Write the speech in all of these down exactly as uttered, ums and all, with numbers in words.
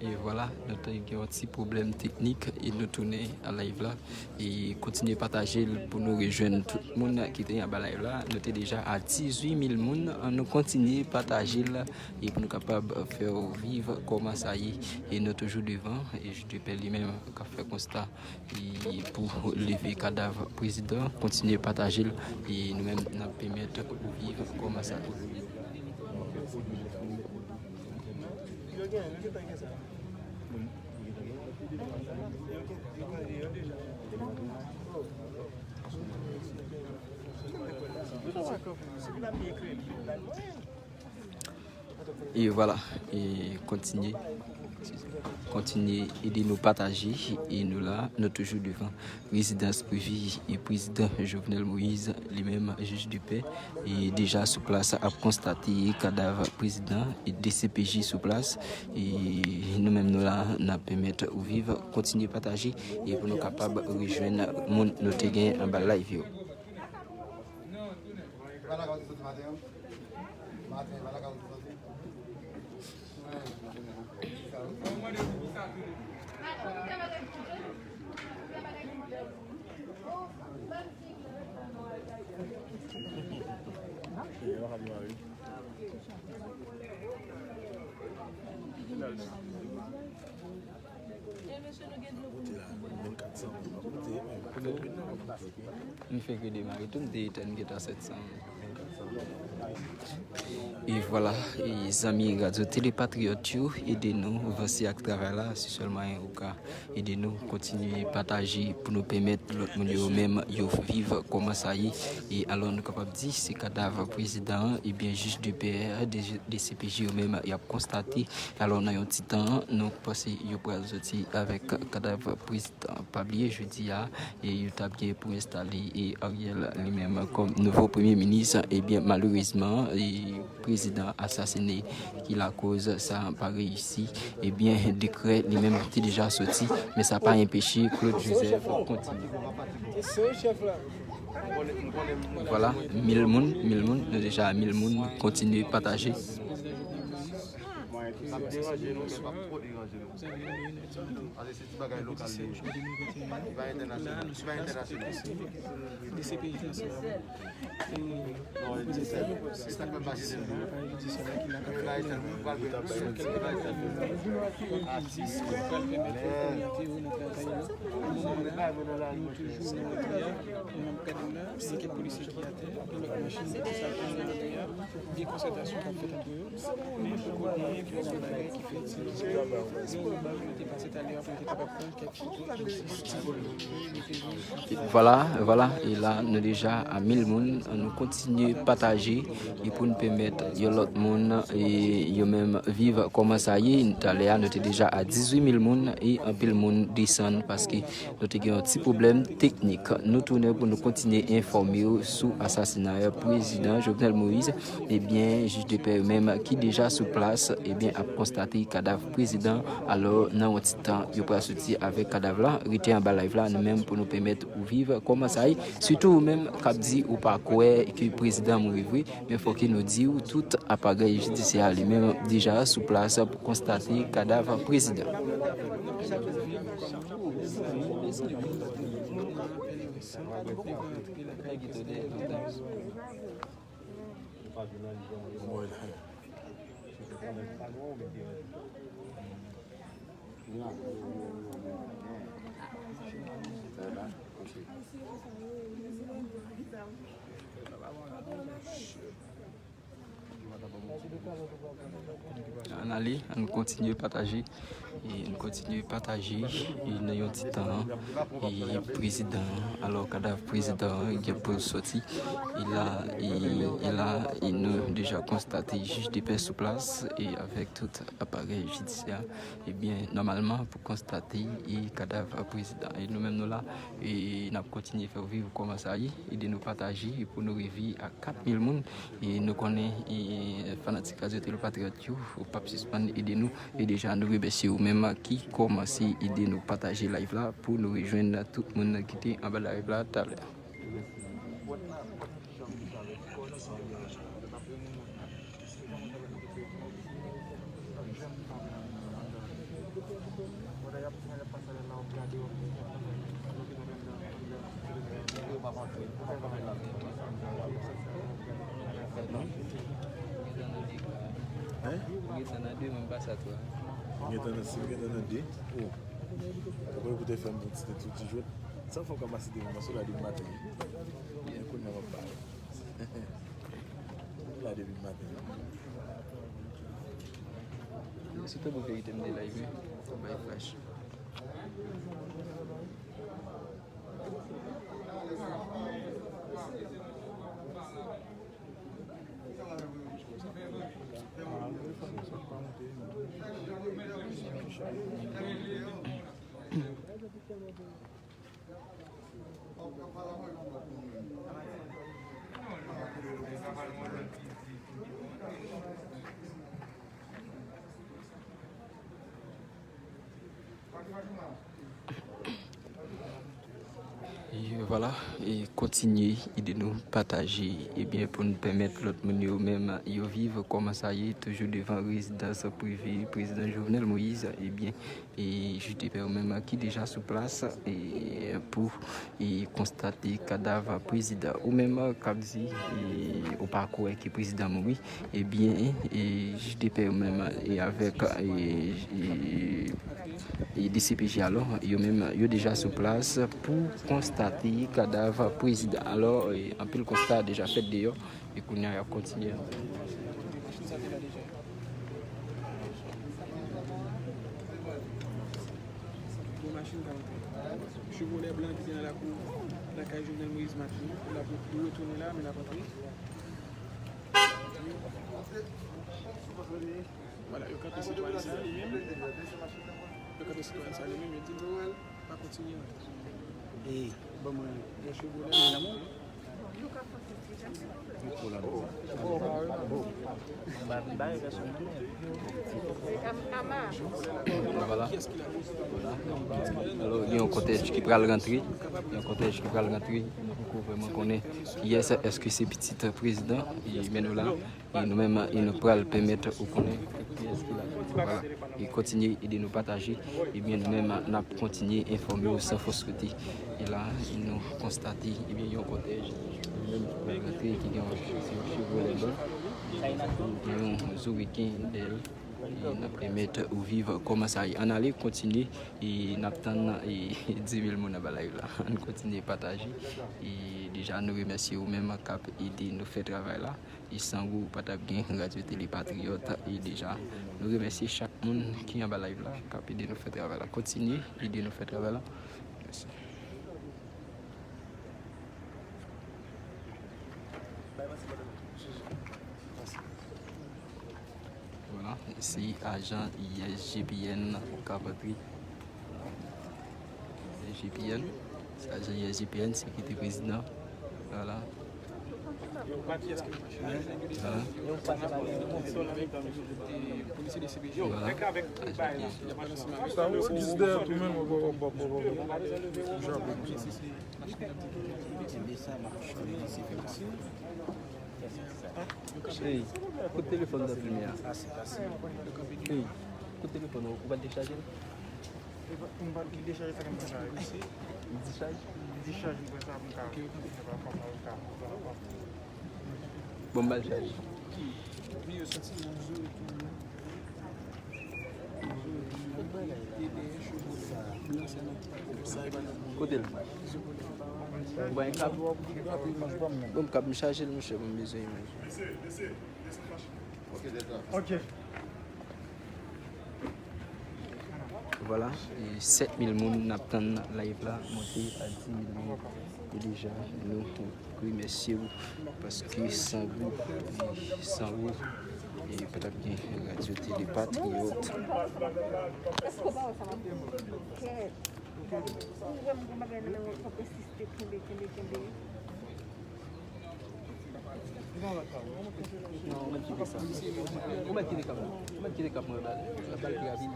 E vwala, nou te gen yon ti pwoblèm teknik e nou tounen a live la. E kontinye pataje l pou nou rejwenn tout moun ki te anba live la. Nou te deja a dizuit mil moun. Ann nou kontinye pataje l e pou nou kapab fè w viv kòman sa ye. E nou toujou devan. E J D P li menm k ap fè konsta e pou leve kadav prezidan, kontinye pataje l, e nou menm n ap pèmèt ou viv kòman sa ye. E vwala, e kontinye, kontinye ede nou pataje, e nou la, nou toujou devan rezidans prive e prezidan Jovenel Moïse, li menm jij de pè, e deja sou plas ap konstate kadav prezidan e D C P J sou plas, e nou menm nou la, n ap pèmèt ou viv, kontinye pataje, e pou nou kapab rejwenn moun nou te gen anba live yo. M fèk redemare tou, m te etèn gentan sèt san. E vwala, e zanmi Radyo Tele Patriyòt yo, ede nou vanse ak travay la, si sèlman ou ka ede nou kontinye pataje pou nou pèmèt lòt moun yo menm yo viv kòman sa ye. E alò nou kapab di se kadav prezidan an, ebyen jij de pè, D C P J yo menm y ap konstate. Alò nan yon ti tan, nou panse yo pral soti avèk kadav prezidan. Pa bliye jodi a, e yo t ap gen pou enstale e Ariel li menm kòm nouvo premye minis. Ebyen malerezman, e prezidan asasine ki lakoz sa pa reyisi. Ebyen dekrè li menm te deja soti, men sa pa enpeche Claude Joseph kontinye. Vwala, mil moun, mil moun, nou deja a mil moun, kontinye pataje. Sa ap deranje nou, men p ap twò deranje nou. Paske se ti bagay lokal li ye. Li pa entènasyonal. Li pa entènasyonal. Non, li di sèl. Se sa k fè m pa jete l tou. Li pa jete l. Li pa jete l. Atis. Mèt. Vwala, vwala, e la nou deja a mil moun, nou kontinye pataje e pou n pèmèt yon lòt moun e yo menm viv kòman sa ye. Talè a nou te deja a dizuit mil moun e anpil moun desann paske nou te gen yon ti pwoblèm teknik. Nou tounen pou nou kontinye enfòme w sou asasinay prezidan Jovenel Moïse. Ebyen jij de pè yo menm ki deja sou plas, ebyen ap konstate kadav prezidan. Alò nan yon ti tan yo pral soti avèk kadav la. Rete anba live la nou menm pou nou pèmèt ou viv kòman sa ye. Sitou ou menm k ap di ou pa kwè ke prezidan mouri vre, men fòk nou di w tout aparèy jidisyè a li menm deja sou plas pou konstate kadav prezidan. Ann ale, ann kontinye pataje. E ann kontinye pataje. E nan yon ti tan, e prezidan an, alò kadav prezidan an gen pou l sòti. E la, e, e la, e nou deja konstate jij de pè sou plas e avèk tout aparèy jidisyè. Ebyen nòmalman pou konstate e kadav prezidan. E nou menm nou la, e n ap kontinye fè w viv kòman sa ye. Ede nou pataje e pou nou rive a kat mil moun. E nou konnen e fanatik Radyo Tele Patriyòt yo, ou p ap sispann ede nou. E deja, nou remèsye ou menm ki kòmanse ede nou pataje live la pou nou rejwenn tout moun ki te anba live la talè. Hein? Ou gentan nan de, menm pa sa twa. Ou gentan nan, si ou gentan nan de, oh. Apre ou te fè m yon ti, ti, ti jwèt. Sa fè w ka pase de moman sou la depi maten. Men kounye a m ap pale. La depi maten. Se te pou verite m te live, wi. Bay flash. E vwala, e kontinye ede nou pataje, ebyen, pou n pèmèt lòt moun yo menm yo viv kòman sa ye, toujou devan rezidans prive prezidan Jovenel Moïse, ebyen, e J D P yo menm ki deja sou plas, e pou e konstate kadav prezidan. Ou menm k ap di, e, ou pa kwè ke prezidan mouri, ebyen, e, J D P yo menm, e, avèk, e, e, e D C P J alò, yo menm, yo deja sou plas pou konstate kadav prezidan. Alò, e, anpil konsta deja fèt deyò, e kounye a y ap kontinye. Gon machin k ap antre. Chevrolet blan ki te nan lakou lakay Jovenel Moïse Martelly, l ap retounen la, men l ap antre. Vwala, yo kanpe sitwayen sa a li menm. Yo kanpe sitwayen sa a li menm, yo di l pa kontinye antre. Ey, ban mwen yon Chevrolet, men lanmou. Vwala. Alò, gen yon kòtèj ki pral rantre. Gen yon kòtèj ki pral rantre. Nou poko vrèman konnen kiyès, èske se pitit prezidan ki mennen w la. E nou menm, e nou pral pèmèt ou konnen kiyès ki la. Vwala. E kontinye ede nou pataje. Ebyen, nou menm, n ap kontinye enfòme w san fòs kote. E la, nou konstate, ebyen, yon kòtèj, nou menm, ki pral rantre, ki gen yon, se yon Chevrolet blan, gen yon Zouriken dèyè l. E n ap pèmèt ou viv kòman sa ye. Ann ale, kontinye, e n ap tann, e, dis mil moun anba live la. Ann kontinye pataje. E deja, nou remèsye ou menm k ap ede nou fè travay la. E san ou, pa t ap gen Radyo Tele Patriyòt. E deja, nou remèsye chak moun ki anba live la, k ap ede nou fè travay la. Kontinye ede nou fè travay la. Mèsi. Vwala, se ajan I S G P N k ap antre. I S G P N, se ajan I S G P N, sekirite prezidan. Vwala. Vwala. Vwala. Ajan I S G P N. Sa ou dis dèyè tou menm, w ap, w ap, w ap, w ap, w ap, w ap jape konsa. Ey, kout telefòn nan fimen an. Ey, kout telefòn ou, ou pa dechaje l? Li dechaje sa k ap fè la. Li dechaje? Li dechaje, m pran sa pou m ka. Bon, m ba l chaje. Kote l? Ou bay kab? Bon, kab m chaje l, monchè, bon, m bezwen imaj. Ok. Vwala, e sèt mil moun n ap tann live la monte a dis mil moun. E deja, nou remèsye w paske san ou, e san ou, e pa t ap gen Radyo Tele Patriyòt. Non, ou mèt kite sa. Ou mèt kite kap la. Ou mèt kite kap mwen la. L ap bal pi rapid.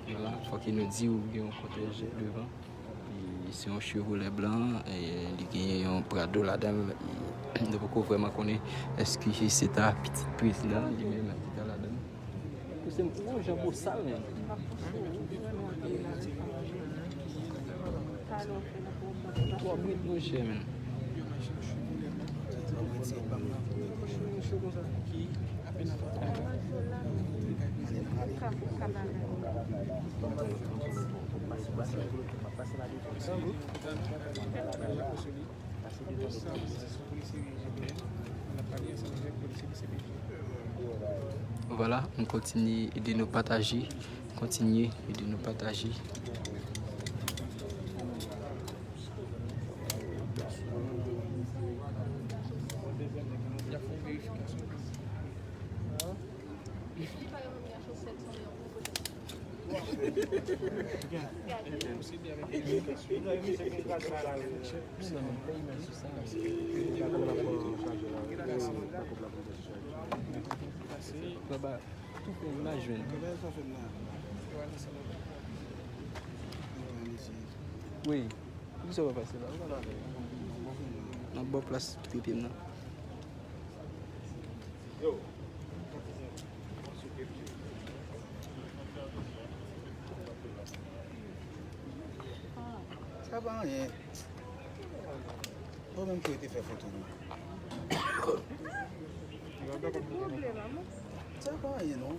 Vwala, fòk nou di w gen yon kòtèj devan. E se yon Chevrolet blan, e li gen yon Prado ladan l. E nou poko vrèman konnen èske se ta pitit prezidan li menm ki ta ladan l. Pouse m gon jan bosal menm. Twò brit monchè menm. Vwala, nou kontinye ede nou pataje. Kontinye ede nou pataje. Baba, tou fè m la jwenn. Wi. Poukisa w pa pase la? Ou pa pale. N ap ba w plas trete m nan. Sa pa anyen. Ou menm ki rete fè foto nou. Sa pa anyen non.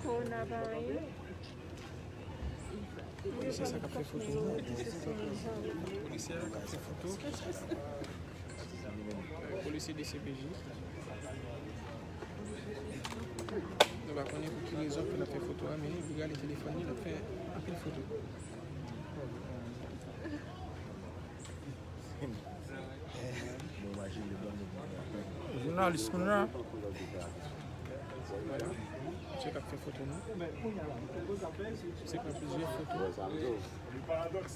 Kòwona pa anyen. Polisye sa k ap fè foto. Polisye a k ap fè foto. Polisye D C P J. Nou pa konnen pou ki rezon ke l ap fè foto a, men li rale telefòn li, l ap fè anpil foto. Jounalis kounye a. Vwala. Misye k ap fè foto nou. Misye pran plizyè foto. Li paradòks.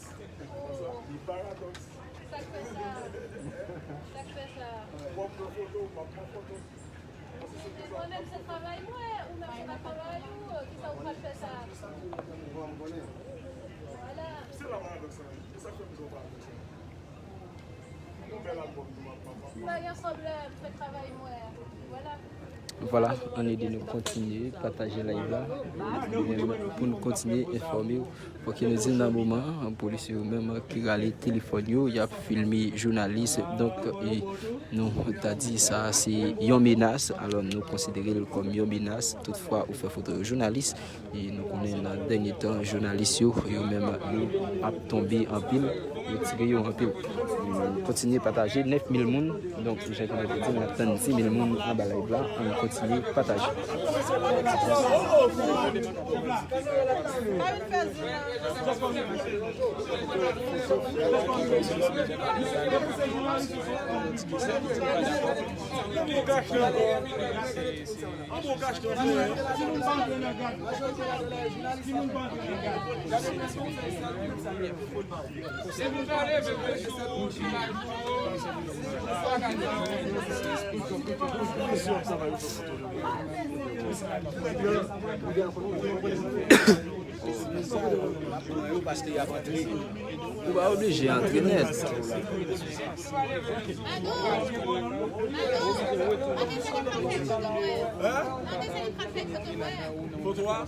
Li paradòks. Sa k fè sa? Sa k fè sa? W ap pran foto, w ap pran foto. Mwen menm se travay mwen, ou menm se pa travay ou, kisa ou pral fè sa? Vwala. Se la paradòks la, e sa k fè m di w paradòks la. Yon bèl albòm tou, m ap, m ap, m ap. M pa gen pwoblèm, m fè travay mwen. Vwala. Vwala, ann ede nou kontinye pataje live la. Pou nou kontinye enfòme w. Fòk nou di nan moman, polisye yo menm ki rale telefòn yo, y ap filme jounalis. Donk, e, nou ta di sa se yon menas. Alò, nou konsidere l kòm yon menas. Toutfwa, ou fè foto yon jounalis. E nou konnen nan dènye tan, jounalis yo, yo menm, yo ap tonbe anpil, yo tire yo anpil. Nou kontinye pataje nèf mil moun. Donk, jan ke mwen te di, n ap tann dis mil moun anba live la. Ann kontinye pataje. Ou pa oblije antre nèt. Foto a?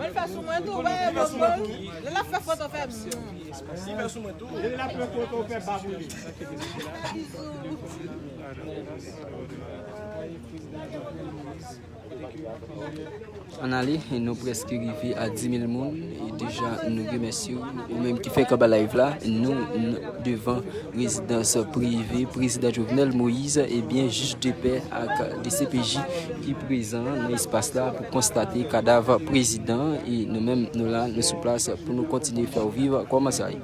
Mwen fè sou mwen tou, wè, bonbon. Lè l ap fè foto, fè m. Lè l ap fè foto, fè baboule. Ann ale, nou prèske rive a dis mil moun. E deja, nou remèsye w, ou menm ki fèk anba live la. Nou, nou devan rezidans prive prezidan Jovenel Moïse, ebyen, jij de pè ak D C P J ki prezan nan espas la pou konstate kadav prezidan. E nou menm, nou la, nou sou plas pou nou kontinye fè w viv kòman sa ye.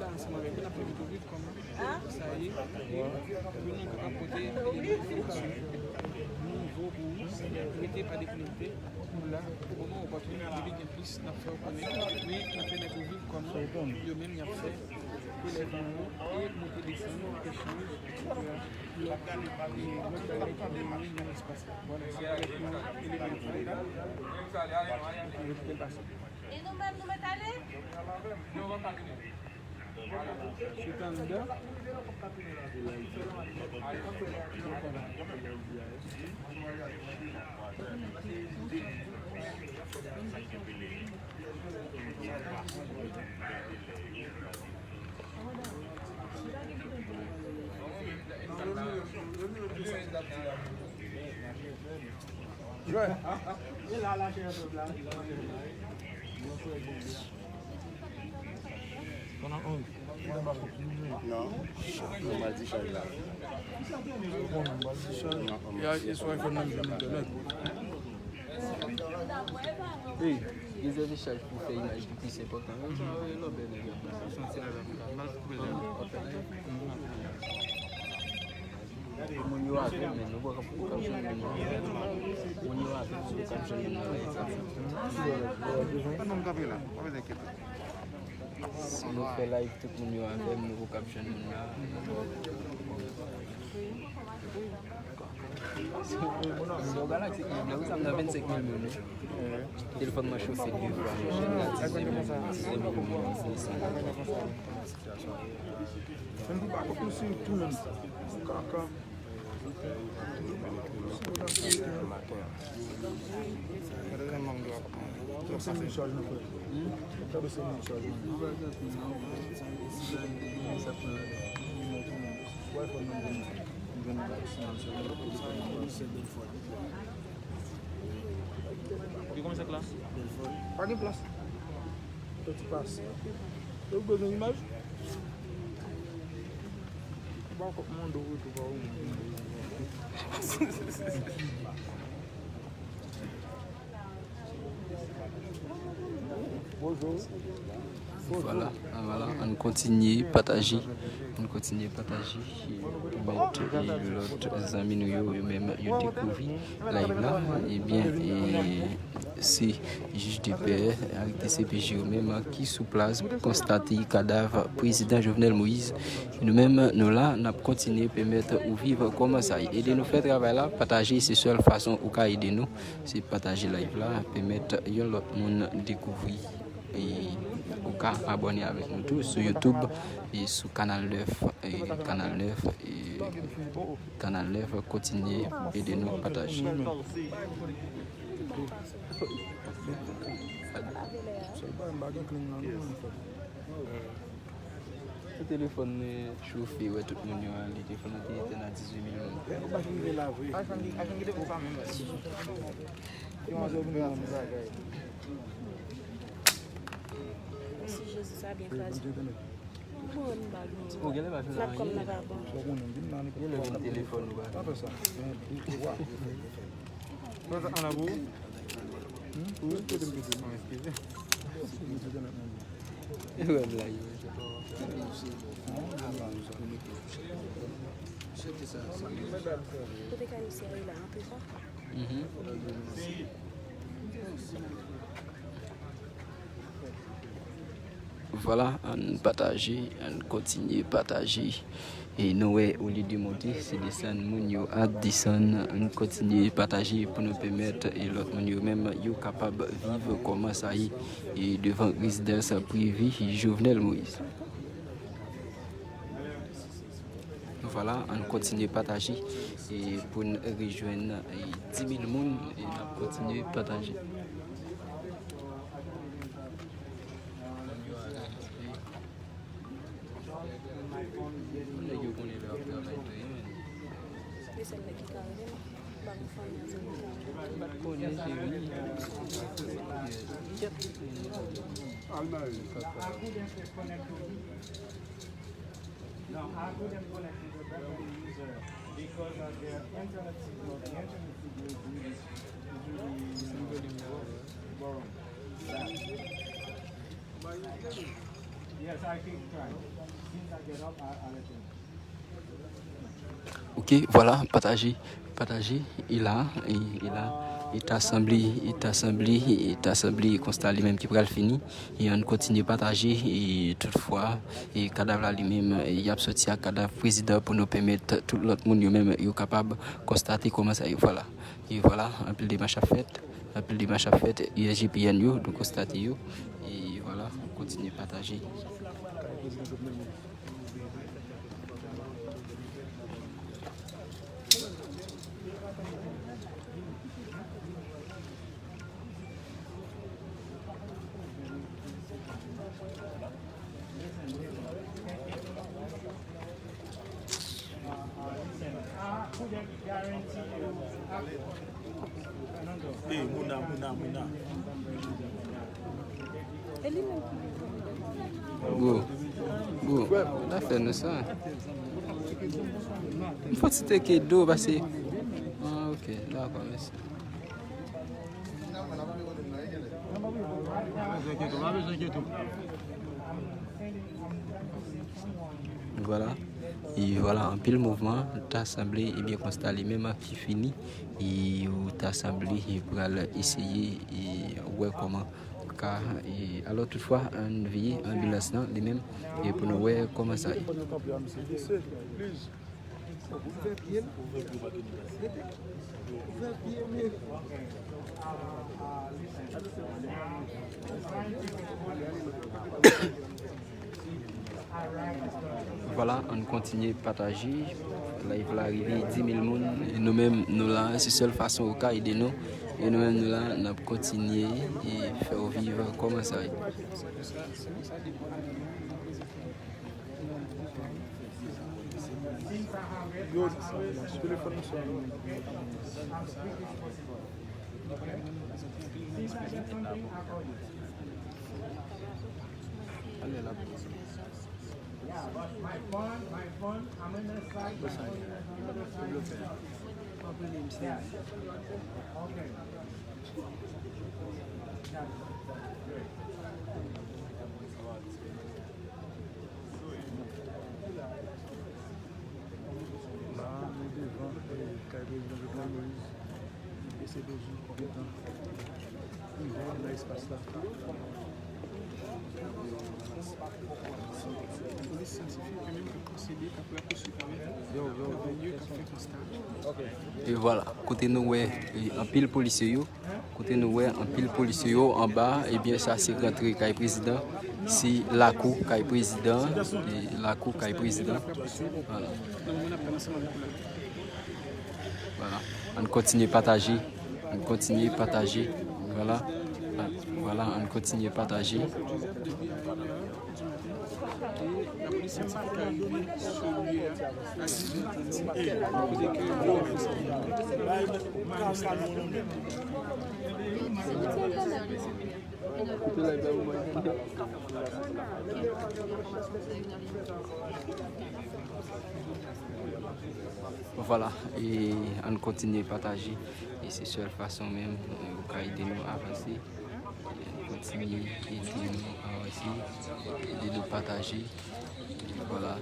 Sa ye, nou kapab pote eleman enfòmasyon nouvo pou ou, prete pa de Depi gen plis, n ap fè w konnen. Men n ap pèmèt ou viv kòman yo menm y ap fè elèv yo e monte desann, echanj, etsetera. Yo ap gade lòt bagay ki genyen nan espas la. Vwala, sa pèmèt nou eleman yo pale la. Yo kite l pase. E nou menm, nou mèt ale? Chita anndan. Non. Mwen pa di chay la. Non, mwen pa di chay. Ya, e sou iPhone nan m jwenn entènèt. Wi, rezève chay pou fè imaj ki plis enpòtan. Sa, e lòbèy nèg yo ap fè. Moun yo avè m, men nou poko ap jwenn moun nan. Moun yo avè m, nou poko ap jwenn moun nan. Ann, nou kanpe la, pa bezwen enkyete. Si nou fè live, tout moun yo avè m, nou poko ap jwenn moun nan. Yon Galaxy ki byen, ou sa m nan vennsenk mil moun, wi. Telefòn mwen chofe de fwa, mwen jwenn la dizen mil, dizen mil moun, dizen mil moun. Menm pou pa kont nou si tou menm. Kaka. Sa se menm chaj nan frè. Sa se menm chaj nan. Wi, fò nan. Li konn sa klas? Pa gen plas. Fè ti pase. Ou bezwen imaj? Ou pa kòk mande w tou pa ou. Bonjou. Vwala, vwala, ann kontinye pataje, ann kontinye pataje, pèmèt, e, lòt zanmi nou yo, yo menm, yo dekouvri live la, ebyen, e, se jij de pè ak D C P J yo menm ki sou plas pou konstate kadav prezidan Jovenel Moïse. E nou menm, nou la, n ap kontinye pèmèt ou viv kòman sa ye. Ede nou fè travay la, pataje, se sèl fason ou ka ede nou. Se pataje live la, pèmèt yon lòt moun dekouvri. E ou ka abòne avèk nou tou sou YouTube e sou Kanal nèf, e Kanal nèf, e Kanal nèf, kontinye ede nou pataje. Sèl bagay m pa gen kling nan non, mwen fè. Ti telefòn nan chofe, wè tout moun yo ale. Telefòn nan te etèn a dizuit mil moun. Ou pa fin rive la vre. Mesye Jezi, sa byen kraze. Bon, m pa gen. N ap kòm nan pa bon. Gen lè vin telefòn ou pa. Pa fè sa. Mwen sa ann ap ou? Ou kote m te di non, eskize. Wè blag yo. Kote kay misye a ye la, antre sa? Vwala, ann pataje, ann kontinye pataje. E nou wè, olye de monte, se desann moun yo ap desann. Ann kontinye pataje pou nou pèmèt e lòt moun yo menm yo kapab viv kòman sa ye e devan rezidans prive Jovenel Moïse. Vwala, ann kontinye pataje e pou n rejwenn e dis mil moun e n ap kontinye pataje. Nèg yo konnen lè w ap travay vre, men. Li sèl nèg ki ka rele m. M pa gen fanmi, zanmi ki ka rele m. M pa t konnen, cheri. Kèt. No, I couldn't connect with a Beverly user because of their internet signal. The internet signal is really, is really, uh, boring. Yeah. Yes, I keep trying. Since I get up, I, I let in. Ok, vwala, pataje, pataje, e la, e, e la. E ta sanble, e ta sanble, e ta sanble konsta li menm ki pral fini. E ann kontinye pataje, e toutfwa, e kadav la li menm, e y ap soti ak kadav prezidan pou nou pèmèt tout lòt moun yo menm yo kapab konstate kòman sa ye. Vwala. E vwala, anpil demach ap fèt, anpil demach ap fèt, U S G P N yo, nou konstate yo. E vwala, kontinye pataje. Hey, Mona, Mona, Mona. Go. Go. N a fè nou sa. M fò ti teke do pase. Ah, ok. Dakò, mèsi. Vwala. E vwala, anpil mouvman, ta sanble, ebyen, konsta li menm ki fini. E ou ta sanble, e pral eseye, e wè kòman ka, e alò, toutfwa, ann veye anbilans lan, li menm, e pou nou wè kòman sa ye. Vwala, ann kontinye pataje. Live la rive dis mil moun. E nou menm, nou la, se sèl fason ou ka ede nou. E nou menm, nou la, n ap kontinye e fè w viv kòman sa ye. Yo, telefòn nou sou. Ale la. La, nou devan, eh, kay prezidan Jovenel Moïse, E C P J gentan rive nan espas la. Polis syantifik yo menm k ap pwosede, k ap rapwosede avèk travay yo k ap fè konsta. E vwala, kote nou wè, e, anpil polisye yo, kote nou wè anpil polisye yo anba, ebyen, sa se rantre kay prezidan, se lakou kay prezidan, e lakou kay prezidan. Vwala. Vwala. Ann kontinye pataje. Ann kontinye pataje. Vwala. Vwala, ann kontinye pataje. Vwala, e ann kontinye pataje. E se sèl fason menm, e, ou ka ede nou avanse. Kontinye ede nou avanse, ede nou pataje. Vwala.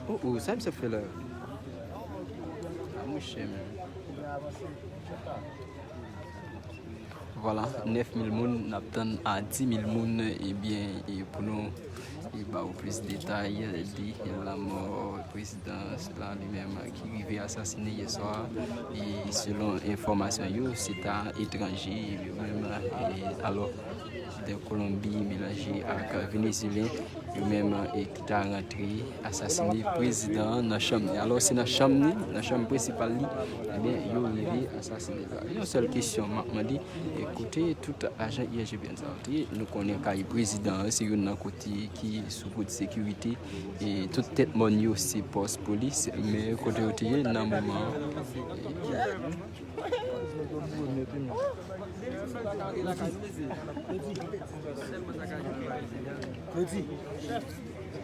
Oh, oh, sa misye ap fè la? Ah, monchè, men. Vwala, nèf mil moun, n ap tann a dis mil moun, ebyen, e pou nou, e ba w plis detay de lanmò prezidan sila li menm ki rive asasine yè swa. E selon enfòmasyon yo, se ta etranje yo menm, e alò, prezidan Kolonbi melanje ak Venezyelyen yo menm, e ki ta rantre asasine prezidan an nan chanm li. Alò, se nan chanm li, nan chanm prensipal li, ebyen, yo rive asasine l. Yon sèl kesyon m ap mande, e kote tout ajan I S G P N sa yo te ye? Nou konnen kay prezidan an, se youn nan kote ki sou kout sekirite, e tout tèt mòn yo se pòs polis, men kote yo te ye nan moman an?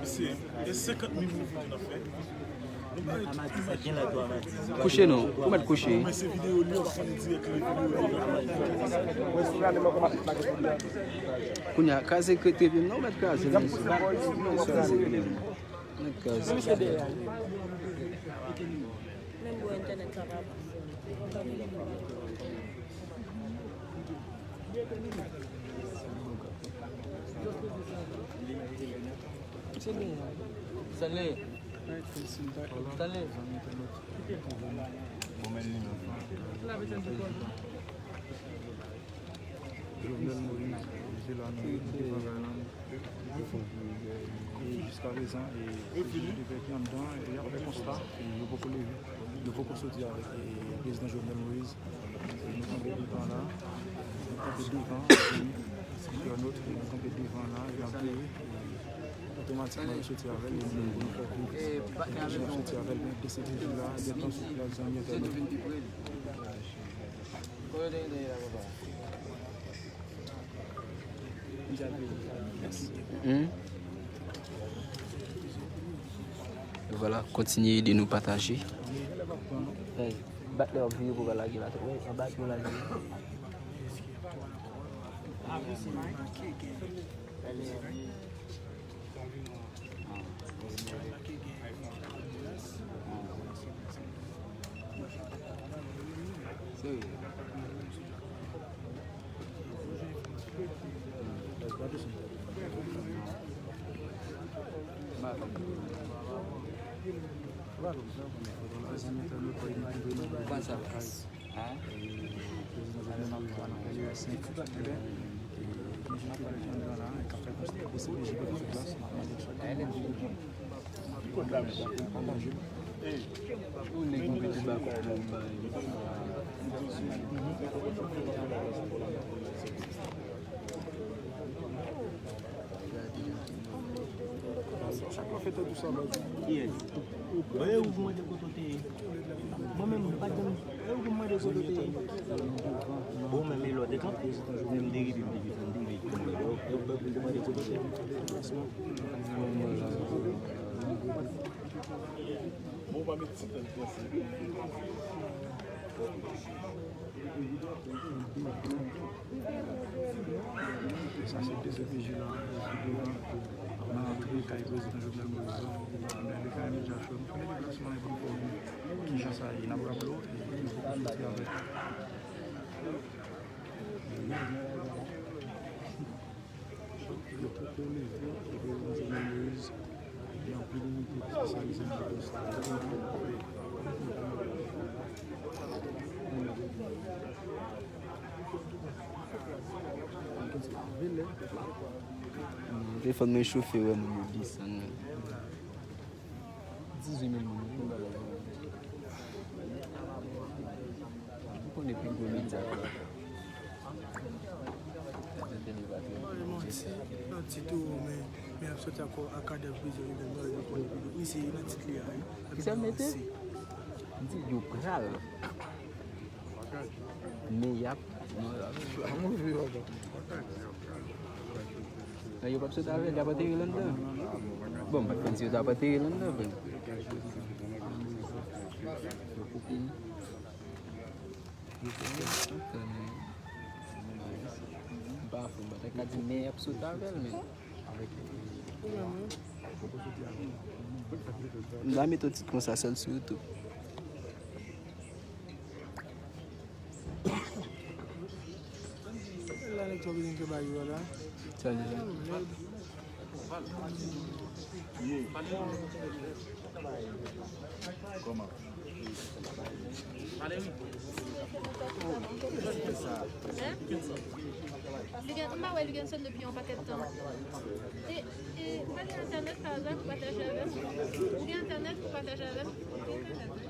Mesye, e senkant mil moun ki te nan fè. Kouche non, ou mèt kouche. Kounye a, kraze trepye m nan, ou mèt kraze l, mesye. Ou mèt kraze l. Ou mèt kraze l. Menm bò entènèt la pa bon. Salè. Salè. Jovenel Moïse, Jean Landy, Devan Garland. E jiskaprezan, e, e jis de pèp ki anndan, e y ap fè konsta, e yo poko leve, yo poko soti avèk, e, prezidan Jovenel Moïse. E nou kanpe devan la, nou kanpe devan, e, entènot, e nou kanpe devan la, e n ap veye, e otomatikman yo soti avè l, e nou, nou fè plis, yo soti avè l, men de se de jou la, gentan sou plas zanmi entènot. Hmm. E vwala, kontinye ede nou pataje. Hey, bat lè w ap vire pou w pa lage la. Wi, anba pye w lage. Pran sa. Chak fwa fè tèt ou sa baz. Yes. Mwen menm, ou mande kote w te ye. Mwen menm, m pa t janm. E ou pou m mande kote w te ye. Ou menm, e lè w te kanpe, menm de rive, m te rive, m te rive. E ou pou m te mande kote w te ye. Bon, ou pa met ti tèt panse. Sa se D C P J la, ki devan, nan antre kay prezidan Jovenel Moïse la. Men li ka imedya cho. Nou fè deplasman an pou nou fè w wè kijan sa ye. N ap raple w, e nou poko soti avèk. Yo poko leve, yo poko leve Jovenel Moïse. Gen anpil inite espesyalize nan poste. Telefòn mwen chofe, wè moun yo desann. Dizuit mil moun, wi, bagay. Ou konnen pi gwo medya. Mwen manti nan tit ou, men, men ap soti akò a kadèv prizon li menm, nou konnen pi gwo. Misye nan tit li a, wi. Kisa w mete? M di yo pral. Men y ap, non, y ap. Nan yo p ap sot avè l, y ap antere l anndan. Bon, m pa t konn si yo t ap antere l anndan, vre. M pa fou, m pa t ka di, men y ap sot avè l, men. M ta mete yon tit konsa sèl sou YouTube. La nèg twò bezwen fè bagay yo la. Sa li la. Kòman? Li gen, m pa wè li gen sèl depi yon pakèt tan. E, e, ou pa gen entènèt pa aza pou pataje avè m? Ou gen entènèt pou pataje avè m? Ou gen entènèt, wi.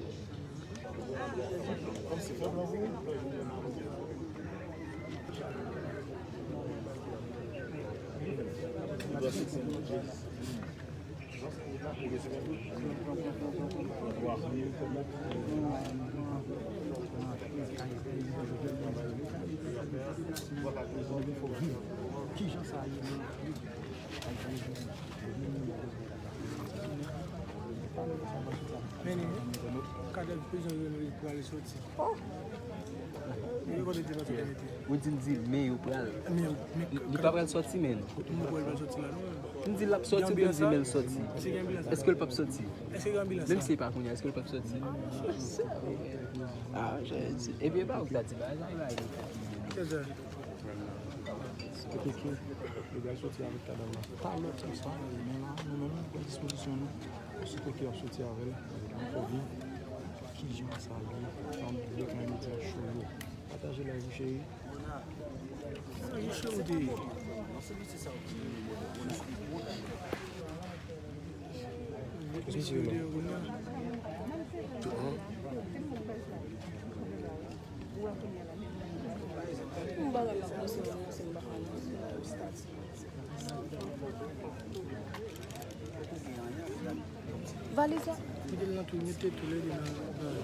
Kijan sa ye menm? Men, kadè prizon yo pral soti. Men yo konnen te pase te mete. Ou di l di, men yo pral. Men yo, men Li pa pral soti, men. Mwen kwè l pral soti la, non. M di l ap soti, oubyen m di men l soti? Èske l p ap soti? Èske gen anbilans la? Menm si e pa kounye a, èske l p ap soti? Ah, Jezi. Ebyen, e pa ou ki ta di bagay sa, bagay. Kèzè? Kote ke yo pral soti avèk kadav la. Talè konsa, men la, nou menm, nou pran dispozisyon nou. Osito ke y ap soti avè l, nou fè vin. Kijan sa ye? Fanm, yo kanmenm di a cho yo. Pataje live ou, cheri. Sa ye, cheri, ou te ye? Mesye, ou te ye, ou te ye? Valiz la. Mete l nan tou, mete toulède nan, nan.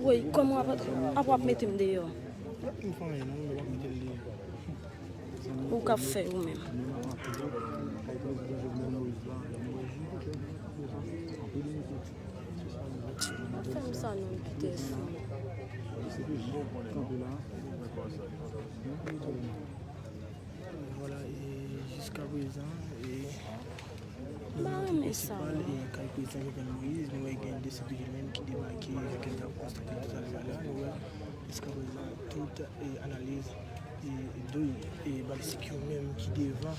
Woy, kòman w ap, ap, w ap mete m deyò? M fè anyen non, m pa mete l deyò. Ou k ap fè ou menm. Fè m sa non, Pitèson. Vwala, e jiska prezan, e nan prizon prensipal, e kay prezidan Jovenel Moïse, nou wè gen D C P J menm ki debake, jan ke n t ap konstate toutalè a la, nou wè jiska prezan tout, e analiz, e, e balistik yo menm ki devan,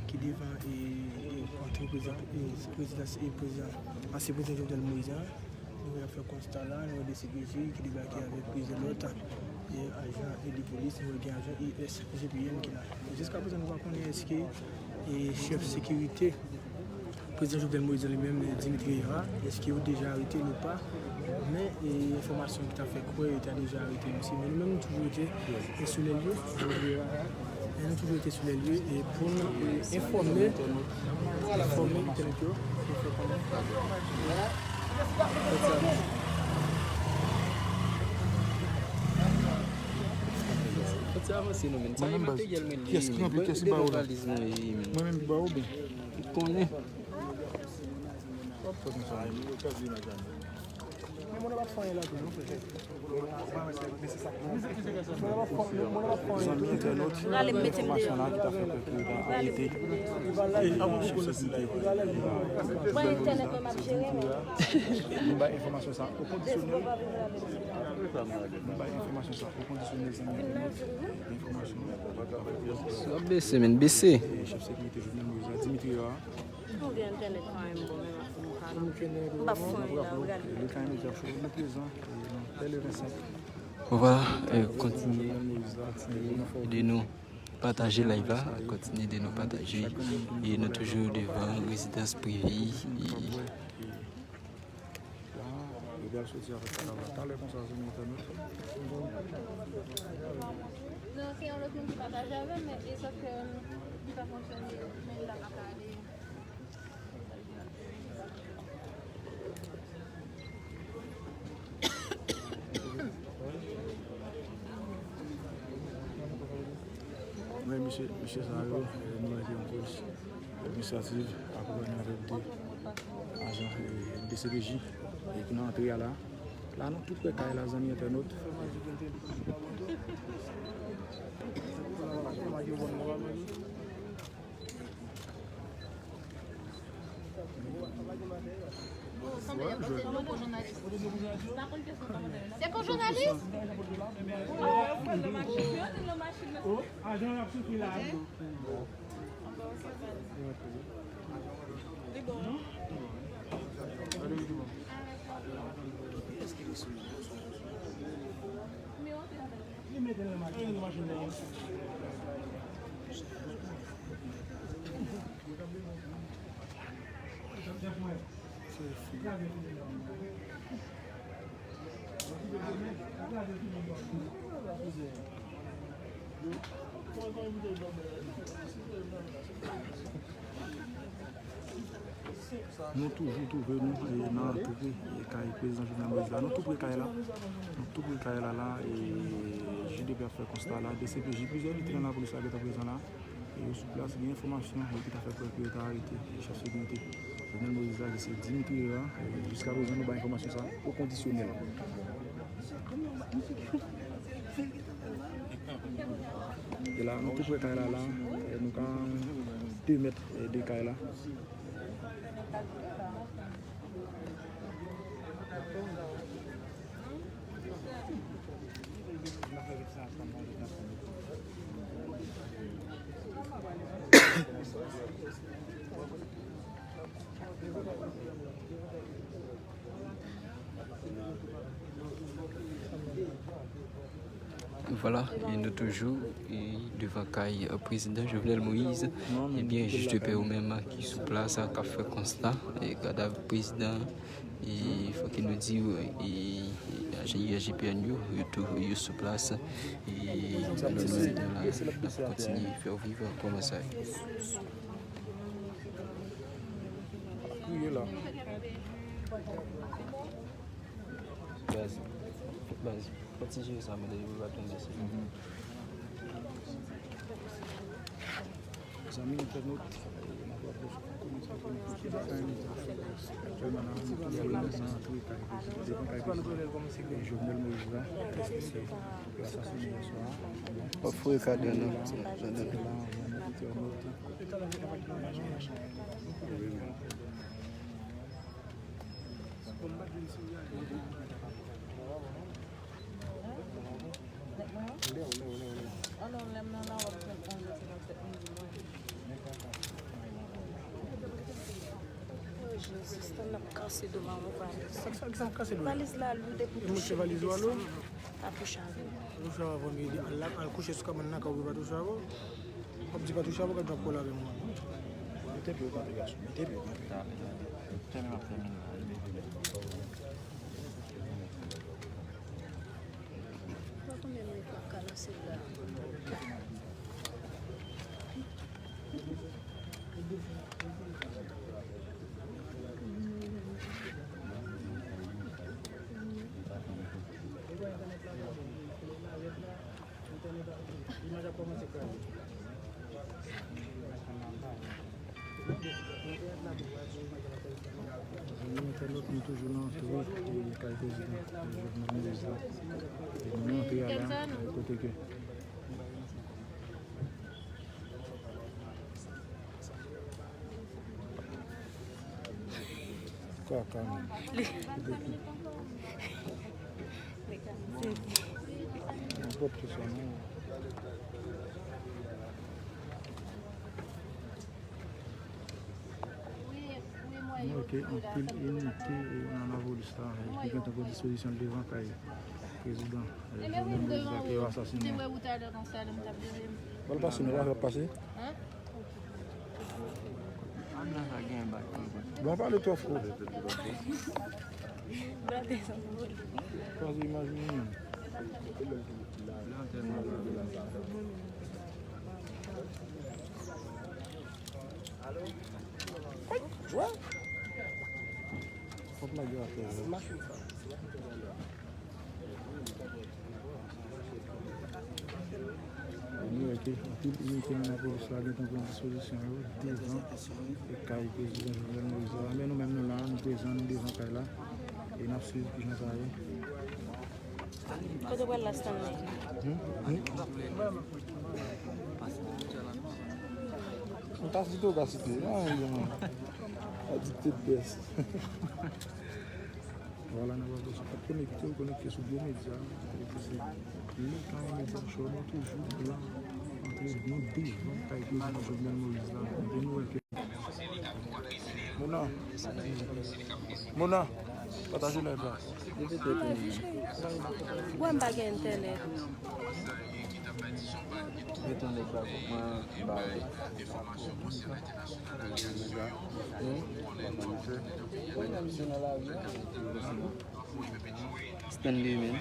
ki devan, e, e antre prezidan, e prezidan, e prezidan, ansyen prezidan Jovenel Moïse an. Nou wè y ap fè konsta la, nou wè D C P J ki debake avèk plizyè lòt, e, ajan, e, de polis, nou wè gen ajan U S G P N ki la. Jiska prezan, nou pa konnen èske, e, chèf sekirite prezidan Jovenel Moïse li menm, Dimitri Herard, èske yo deja arete l ou pa? Men, e, enfòmasyon ki ta fè kwè yo ta deja arete misye. Men nou menm, nou toujou rete, e, sou lè lye. E nou toujou rete sou lè lye, e pou n, e, enfòme, enfòme entènot yo, e fè konnen. Fòk se avanse non, men. Sa e materyèl mwen li ye, men. Gade valiz mwen ye, men. Mwen menm ki ba ou byen. Ou konnen. Zanmi entènot, enfòmasyon la ki ta fè kwè ke yo ta arete chèf sekirite. Mwen entènèt mwen m ap jere, men. Nou bay enfòmasyon sa o kondisyonèl. Nou bay enfòmasyon sa o kondisyonèl, zanmi entènot. Enfòmasyon. Sa bese, men, bese. E chèf sekirite Jovenel Moïse la, Dimitri Herard. Ou gen entènèt pa menm bon, menm ak nou pa la. M pa fon la, ou gade. Vwala, e, kontinye, kontinye ede nou pataje live la, kontinye ede nou pataje. E nou toujou devan rezidans prive. E la, yo pral soti avèk kadav la talè konsa, zanmi entènot. Non, se yon lòt moun ki pataje avè m, men e sòf ke li pa fonksyone, men la pa ka ale. Wi, mesye, mesye sa yo, e, nou wè ke yon polis administrativ akonpanye avèk de ajan, e, D C P J, e, ki nan antre a la. La, nou tou pre kay la, zanmi entènot. Se pou jounalis? Nou toujou twouve nou, e, nan antre, e, kay prezidan Jovenel Moïse la. Nou tou pre kay la. Nou tou pre kay la la, e, J D P ap fè konsta la. D C P J, plizyè inite nan lapolis la gentan prezan la. Yo sou plas, gen enfòmasyon yo ki ta fè kwè ke yo ta arete chèf sekirite Jovenel Moïse la, ki se Dimitri Hérard. E, jiska prezan, nou bay enfòmasyon sa a o kondisyonèl. E la, nou tou pre kay la, la, e, nou ka de mèt, e, de kay la. Vwala, e nou toujou, e, devan kay, e, prezidan Jovenel Moïse. Ebyen, jij de pè yo menm ki sou plas, k ap fè konsta, e, kadav prezidan, e, fòk nou di, e, ajan I R G P N yo, yo tou, yo sou plas, e, nou menm nou la, n ap kontinye fè w viv kòman sa ye. Kriye la. Baz, baz, fò ti jere sa, mwen, depi w pa tonbe, se. Zanmi entènot, n ap wè kòmantè pou nou kontinye fè yon zafè aktyèlman nan, nan antre kay prezidan, devan kay prezidan Jovenel Moïse la, ki yo asasinen yè swa. W ap foure kado nan. Jezi, tann ap kase do m a yon valiz. Sa, sa, sa ap kase do la? Valiz la lou depi touche m desann. Pa touche avè m. Touche avè m, al la, al kouche sou kabann nan, ka oubyen pa touche avè w. W ap di pa touche avè w, gad jan w ap kole avè m. Mete pye w kanpe, gason. Mete pye w kanpe. Tèmine, m ap tèmine la. Konbyen minit m ap ka nan sèl la? Zanmi entènot, nou toujou nan antre, e, kay prezidan, e, Jovenel Moïse la. E, nou nan antre a la, e, kote ke Kaka, men. Nenpòt ki sa, non. Nou wè ke anpil inite, e, nan lapolis la, e, ki gentan pran dispozisyon l devan kay prezidan, e, Jovenel Moïse la, ke yo asasinen. Pral pase, nou pa fè pase. Bon, pale twò fò. Kraze imaj mwen menm. Fòk lage afè yo. Nou wè ke anpil inite nan lapolis la gentan pran dispozisyon yo devan kay prezidan Jovenel Moïse la. Men nou menm nou la, nou prezan, nou devan kay la. E n ap swiv kijan sa ye. Kote w pral la, Stanley? Hmm? Hmm? Mwen pa di tou ka site. Nan, yon adikte de bès. Vwala, n ap wè sou konekte, konekte sou gwo medya. Epi se le Karen Media Show, nou toujou la, antre byen devan kay prezidan Jovenel Moïse la. Epi nou wè ke Mona. Mona, pataje live la. Depi te tou. Wè m pa gen entènèt. Mete yon nèg ba pou mwen, ba. Stanley, men.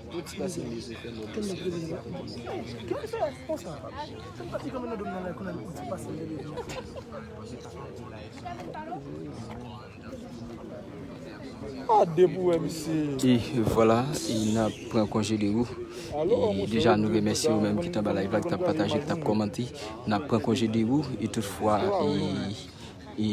Tout ti pase li se fè lòt. Ki diferans konsa? Tout pati kòm nan dom nan la konnen ti pase li. Ah, de pou wè misye. E vwala, e n ap pran konje de ou. E deja nou remèsye ou menm ki t anba live la, ki t ap pataje, ki t ap kòmante. N ap pran konje de ou. E toutfwa, e, e,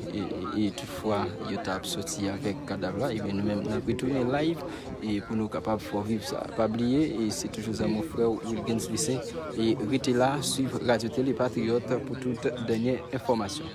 e, e toutfwa yo t ap soti avèk kadav la, ebyen nou menm n ap retounen live e pou nou kapab fè w viv sa. Pa bliye, e se toujou zanmi w, frè w Wilgens Lucien. E rete la, swiv Radyo Tele Patriyòt pou tout dènye enfòmasyon.